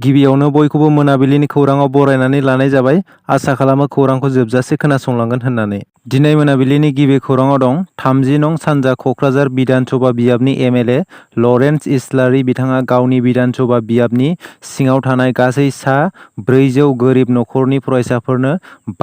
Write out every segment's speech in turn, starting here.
गिबियावनो बयखौबो मोनाबिलिनि खौराङाव बरायनानै लानाय जाबाय। आसा खालामो खौरांखौ जोबजासे खोनासंलांगोन होननानै। दिनै मोनाबिलिनि गिबि खौराङाव दं 30 नं सानजा क'क्राझार बिधान सभा बियाबनि एमएलए लरेन्स इस्लारि बिथाङा गावनि बिधान सभा बियाबनि सिङाव थानाय गासै सा 400 गोरिब नखरनि फरायसाफोरनो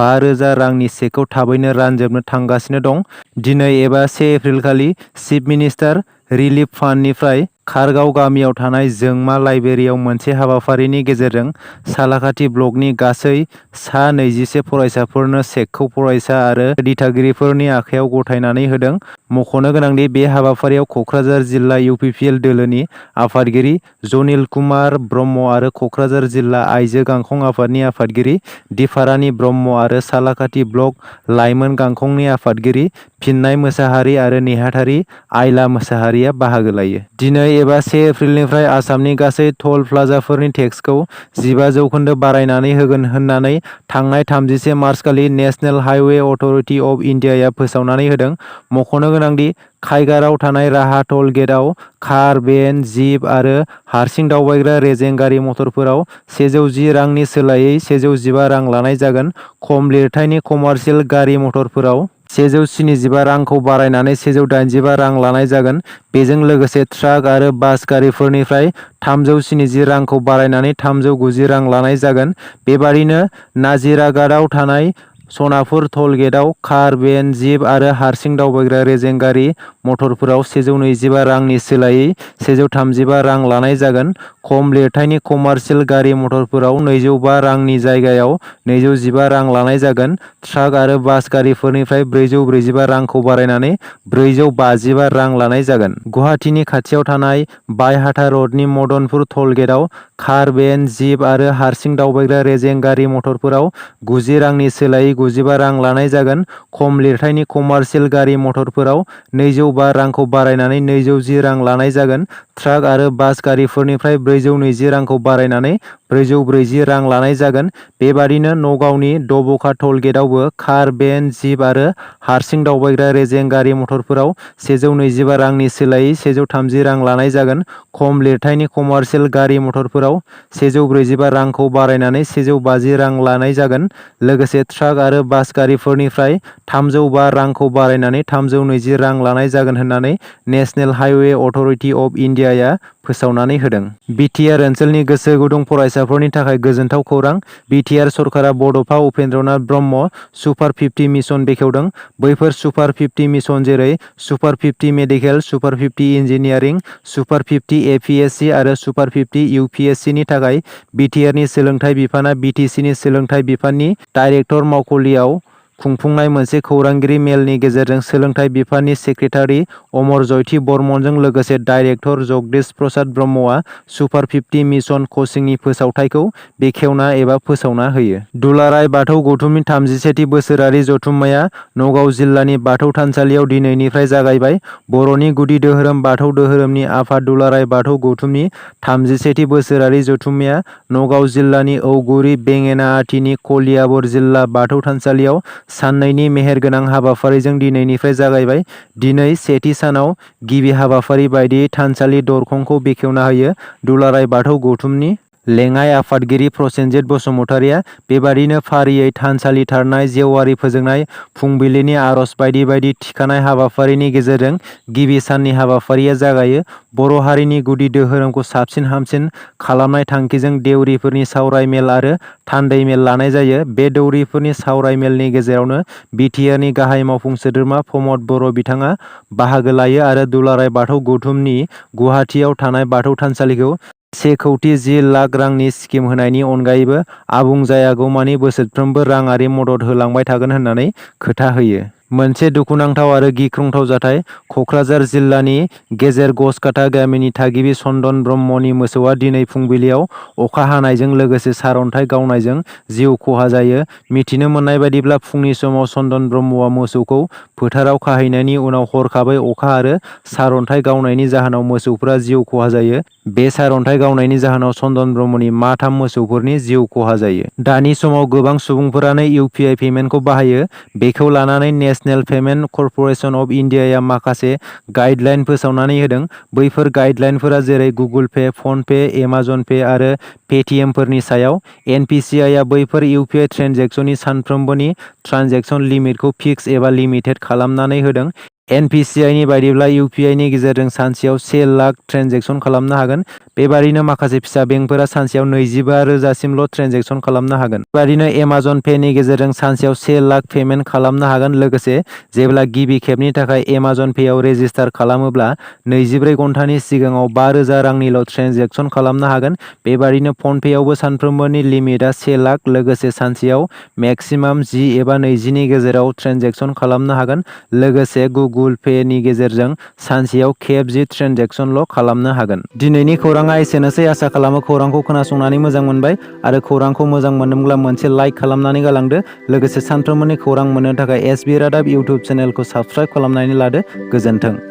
5,000 रांनि चेकखौ थाबैनो रानजोबनो थांगासिनो दं। दिनै एबा 1 एप्रिल खालि चिफ मिनिस्टार रिलिफ फान्डनिफ्राय खारगाव गामियाव थानाय जोंमा लाइब्रेरियाव मोनसे हाबाफारिनि गेजेरजों सालाकाथि ब्लकनि गासै सा 21 फरायसाफोरनो चेकखौ फरायसा आरो दिथागिरिफोरनि आखायाव गथायनानै होदों। मख'नो गोनांदि बे हाबाफारियाव क'क्राझार जिल्ला इउपिपिएल दोलोनि आफादगिरि जनिल कुमार ब्रह्म आरो क'क्राझार जिल्ला आइजो गांखं आफादनि आफादगिरि दिफारानि ब्रह्म आरो सालाकाथि ब्लक लाइमोन गांखंनि आफादगिरि फिन्नाय मोसाहारि आरो नेहाथारि आइला मोसाहारिया बाहागो लायो। दिनै एबा 1 एप्रिलनिफ्राय आसामनि गासै टल प्लाजाफोरनि टेक्सखौ 15% बारायनानै होगोन होननानै थांनाय 31 मार्चखालि नेशनेल हाइवे अथ'रिटि अफ इन्डियाया फोसावनानै होदों। मख'नो गोनांदि खाइगाराव थानाय राहा टल गेटआव कार, भेन, जिप आरो हारसिं दावबायग्रा रेजें गारि मटरफोराव 110 रांनि सोलायै 115 रां लानाय जागोन। खम लिरथायनि कमार्शियेल गारि मटरफोराव 175 रांखौ बारायनानै 185 रां लानाय जागोन। बेजों लोगोसे ट्राक आरो बास गारिफोरनिफ्राय 370 रांखौ बारायनानै 390 रां लानाय जागोन। बेबादिनो नाजिराघाटआव थानाय सनापुर टल गेटआव कार, भेन, जिप आरो हारसिं दावबायग्रा रेजें गारि मटरफोराव 125 रांनि सोलायै 135 रां लानाय जागोन। खम लिरथायनि कमार्शियेल गारि मटरफोराव 205 रांनि जायगायाव 215 रां लानाय जागोन। ट्राक आरो बास गारिफोरनिफ्राय 445 रांखौ बारायनानै 455 रां लानाय जागोन। गुवाहाटीनि खाथियाव थानाय बायहाथा रडनि मदनपुर टल गेटआव कार, भेन, जिप आरो हारसिं दावबायग्रा रेजें गारि मटरफोराव 90 रांनि सोलायै 95 रां लानाय जागोन। खम लिरथायनि कमार्शियेल गारि मटरफोराव 205 रांखौ बारायनानै 210 रां लानाय जागोन। ट्राक आरो बास गारिफोरनिफ्राय 420 रांखौ बारायनानै 440 रां लानाय जागोन। बेबादिनो नगावनि दब'खा टल गेटआवबो कार, भेन, जिप आरो हारसिं दावबायग्रा रेजें गारि मटरफोराव 125 रांनि सोलायै 130 रां लानाय जागोन। खम लिरथायनि कमार्शियेल गारि मटरफोराव 145 रांखौ बारायनानै 150 रां लानाय जागोन। लोगोसे ट्राक आरो बास गारिफोरनिफ्राय 305 रांखौ बारायनानै 320 रां लानाय जागोन होननानै नेशनेल हाइवे अथ'रिटि अफ इन्डियाया फोसावनानै होदों। बिटिआर ओनसोलनि गोसो गुदुं फरायसाफोरनि थाखाय गोजोनथाव खौरां। बिटिआर सरकारा बड'फा उपेन्द्रनाथ ब्रह्म सुपार 50 मिशन बेखेवदों। बैफोर सुपार 50 मिशन जेरै super 50 medical, super 50 engineering, super 50 APSC आरो सुपार 50 इउपिएससिनि थाखाय बिटिआरनि सोलोंथाइ बिफाना बिटिसिनि सोलोंथाइ बिफाननि डाइरेक्टर मावख'लियाव खुंफुंनाय मोनसे खौरांगिरि मेलनि गेजेरजों सोलोंथाइ बिफाननि सेक्रेटारि अमरजयती बर्मनजों लोगोसे डाइरेक्टर जगदीश प्रसाद ब्रह्मआ सुपार 50 मिशन कचिंनि फोसावथायखौ बेखेवना एबा फोसावना होयो। दुलाराय बाथौ गौथुमनि 31थि बोसोरारि जथुम्माया नगाव जिल्लानि बाथौ थानसालियाव दिनैनिफ्राय जागायबाय। बर'नि गुदि धोरोम बाथौ धोरोमनि आफाद दुलाराय बाथौ गौथुमनि 31थि बोसोरारि जथुम्माया नगाव जिल्लानि औगुरि बेङेनाआथिनि कलियाबर जिल्ला बाथौ थानसालियाव साननैनि मेहेरगोनां हाबाफारिजों दिनैनिफ्राय जागायबाय। दिनै सेथि सानाव गिबि हाबाफारि बायदियै थानसालि दरखंखौ बेखेवना होयो दुलाराय बाथौ गौथुमनि लेङाइ आफादगिरि प्रसेनजित बसुमतारिया। बेबादिनो फारियै थानसालि थारनाय, जेवारि फोजोंनाय, फुंबिलिनि आर'ज बायदि बायदि थिखानाय हाबाफारिनि गेजेरजों गिबि साननि हाबाफारिया जागायो। बर' हारिनि गुदि धोरोमखौ साबसिन हामसिन खालामनाय थांखिजों देउरिफोरनि सावराय मेल आरो थान्दै मेल लानाय जायो। बे दौरिफोरनि सावराय मेलनि गेजेरावनो बिटिआरनि गाहाय मावफुं सोद्रोमा प्रमद बर' बिथाङा बाहागो लायो आरो दुलाराय बाथौ गौथुमनि गुवाहाटीयाव थानाय बाथौ थानसालिखौ 1,10 लाख रांनि स्किम होनायनि अनगायैबो आबुं जायागौमानि बोसोरफ्रोमबो राङारि मदद होलांबाय थागोन होननानै खोथा होयो। मोनसे दुखुनांथाव आरो गिख्रंथाव जाथाय। क'क्राझार जिल्लानि गेजेर गसकाटा गामिनि थागिबि चन्दन ब्रह्मनि मोसौआ दिनै फुंबिलियाव अखा हानायजों लोगोसे सारअन्थाइ गावनायजों जिउ खहा जायो। मिथिनो मोननाय बायदिब्ला फुंनि समाव चन्दन ब्रह्मआ मोसौखौ फोथाराव खाहैनायनि उनाव हरखाबै अखा आरो सारअन्थाइ गावनायनि जाहोनाव मोसौफोरा जिउ खहा जायो। बे सारअन्थाइ गावनायनि जाहोनाव चन्दन ब्रह्मनि माथाम मोसौफोरनि जिउ खहा जायो। दानि समाव गोबां सुबुंफोरानो इउपिआइ पेमेन्टखौ बाहायो। बेखौ लानानै नेशनेल पेमेन्ट कर्प'रेसन अफ इन्डियाया माखासे गाइडलाइन फोसावनानै होदों। बैफोर गाइडलाइनफोरा जेरै Google pay, phone pay, Amazon pay आरो पेटिएमफोरनि सायाव। एनपिसिआइआ बैफोर इउपिआइ ट्रेन्जेकसननि सानफ्रोमबोनि ट्रान्जेकसन लिमिटखौ फिक्स एबा लिमिटेड खालामनानै होदों। एनपिसिआइनि बायदिब्ला इउपिआइनि गेजेरजों सानसेयाव 1 लाख ट्रेन्जेकसन खालामनो हागोन। बेबादिनो माखासे फिसा बेंकफोरा सानसेयाव 25,000सिमल' ट्रेन्जेकसन खालामनो हागोन। बेबादिनो एमाजन पेनि गेजेरजों सानसेयाव 1 लाख पेमेन्ट खालामनो हागोन। लोगोसे जेब्ला गिबि खेबनि थाखाय एमाजन पेआव रेजिस्टार खालामोब्ला 24 घन्टानि सिगाङाव 5,000 रांनिल' ट्रेन्जेकसन खालामनो हागोन। बेबादिनो फनपेआवबो सानफ्रोमबोनि लिमिटआ 1 लाख, लोगोसे सानसेयाव मेक्सिमाम 10 एबा 20नि गेजेराव ट्रेन्जेकसन खालामनो हागोन। लोगोसे गुगोल पेनि गेजेरजों सानसेयाव खेब 10 ट्रेन्जेकसनल' खालामनो हागोन। दिनैनि खौराङा एसेनोसै। आसा खालामो खौरांखौ खोनासंनानै मोजां मोनबाय आरो खौरांखौ मोजां मोनदोंब्ला मोनसे लाइक खालामनानै गालांदो। लोगोसे सानफ्रोमबोनि खौरां मोननो थाखाय एसबि रादाब इउटुब चेनेलखौ साबस्क्राइब खालामनानै लादो। गोजोन्थों।